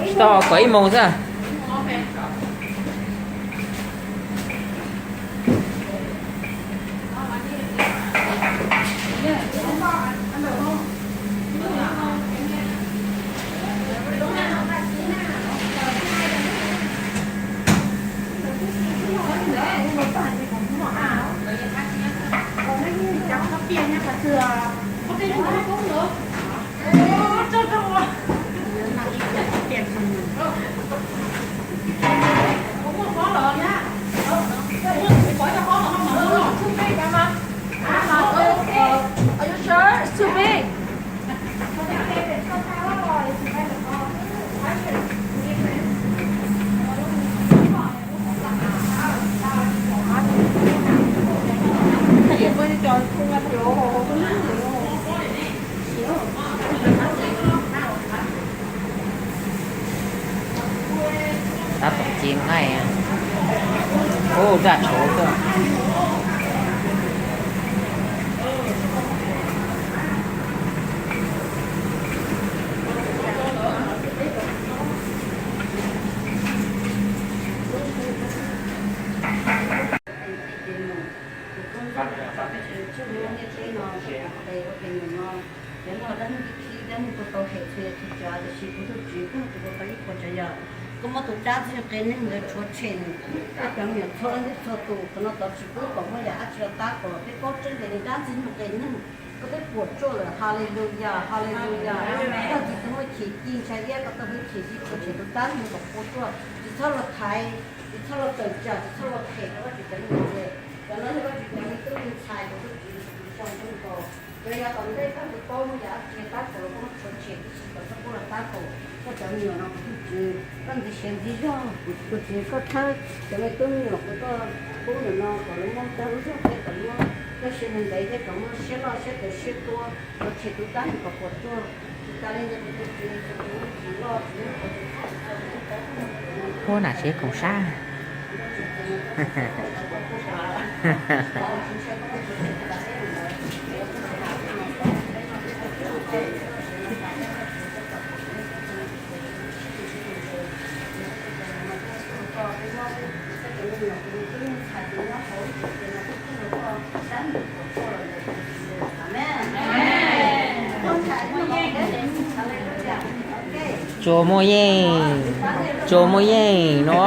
Tsis tau, kom ib moos xwb. Are you sure? It's too big. Tab tom ci nqaij. Ub, zaj tshauv xwb. Ces mus, kuv tub ntxawg tso peb sawv daws tshiab mus nyob ntiaj teb no, ua pem nyuam no, cov loj dab neeg ib khib dab neeg kuj tau hem txhua yam txhua tsav, tiam sis kuv tus Tswv koj tus ua tau ib puas tsav yam. Koj muab tus dab ntxwg qe neeg ntawd rhuav tshem nws, koj cov me nyuam txhob ib txhob tu, qhov no tov tsis pub kom muaj yam dab tsi los tab kaum los peb paub tseeb tias nws dab ntxwg nyuag qe neeg, koj twb puas tsuaj lawm. Haleluyas, haleluyas. Koj txiv tus muaj chim ci ntshai iab, koj tau hwj chim tsis tshua tshem tus dab ntxwg kom puas tsuaj, tsis txhob los thaiv, tsis txhob los tawm tsam, tsis txhob los phem rau Vajtswv cov me nyuam. Cov no yog Vajtswv cov me tub me ntxhais, kuv tus Tswv Yexus Khetos tsaug ntau nkaus. Yog yog tom ntej koj tus paub muaj yam dab tsi tab kaum los koj muab rhuav tshem tib si kom txhob pub los tab kaum koj cov me nyuam no kuv tus Tswv. Koj ntxiv siav ntxiv zog, kuv tus Tswv koj txhawb cov me tub me nyuam kuv tuaj pub ntawm no kom lawv muaj tag lub zog thiab kom muaj txoj sia ntev ntev thiab kom muaj siab loj siab tus siab tuab, rhuav tshem tus dab neeg kom puas tsuaj. Tsis tas li ntawd kuv tus Tswv Yexus tus Tswv loj tus loj, huab nam tsev koom sab. Tsuas muaj yeej, tsuas muaj yeej no.